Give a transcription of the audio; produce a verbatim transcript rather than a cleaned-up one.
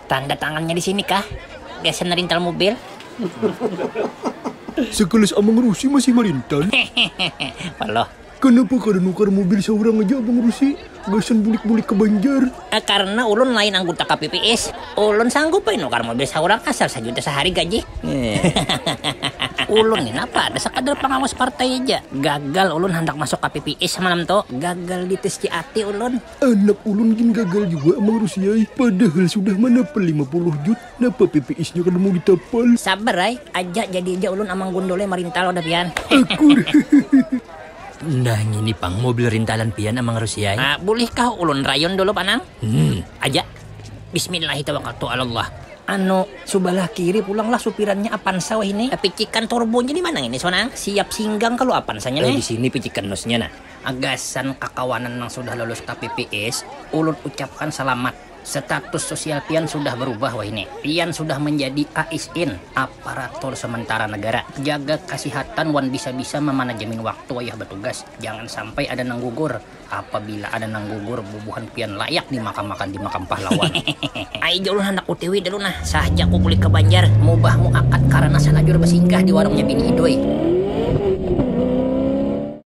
Tanda tangannya di sini kah? Gasan rintal mobil. Sekelas Amang Rusi masih marintal. Paloh. Kenapa kada nukar mobil seorang aja Abang Rusi? Gasan bulik-bulik ke Banjar. Eh, karena ulun lain anggota K P P S. Ulun sanggup ai nukar mobil seorang asal sajuta sehari gaji. Ulun ni napa ada sekadar pengawas partai aja. Gagal ulun hendak masuk K P P S semalam tu. Gagal di tes C A T ulun. Anak ulun gin gagal juga Amang Rusi ai. Padahal sudah manapal lima puluh jut. Napa P P S-nya kada mau ditapal? Sabar ai, aja jadi aja ulun Amang Gundul ai marintal udah pian. Akur. Nah, ngini pang mobil rintalan pian Amang Rusi ai. Ah, bolehkah ulun rayun dulu panang? Hmm, aja. Bismillahirrahmanirrahim. Anu, subalah kiri pulanglah supirannya Avanza wahini. Picikan turbonya di mana ini sonang? Siap singgang kalau Avanzanya nih. Eh, di sini picikan nosnya nah. Agasan kakawanan nang sudah lulus K P P S, ulun ucapkan selamat. Status sosial pian sudah berubah wahini. Pian sudah menjadi A S N, aparatur sementara negara. Jaga kesihatan wan bisa-bisa memanajemin waktu wayah bertugas. Jangan sampai ada nang gugur. Apabila ada nang gugur, bubuhan pian layak dimakamkan di makam pahlawan. Ai ja ulun handak O T W dulu nah, sahja ku bulik ka Banjar, mubahmu akad karana salajur basinggah di warungnya bini idoi.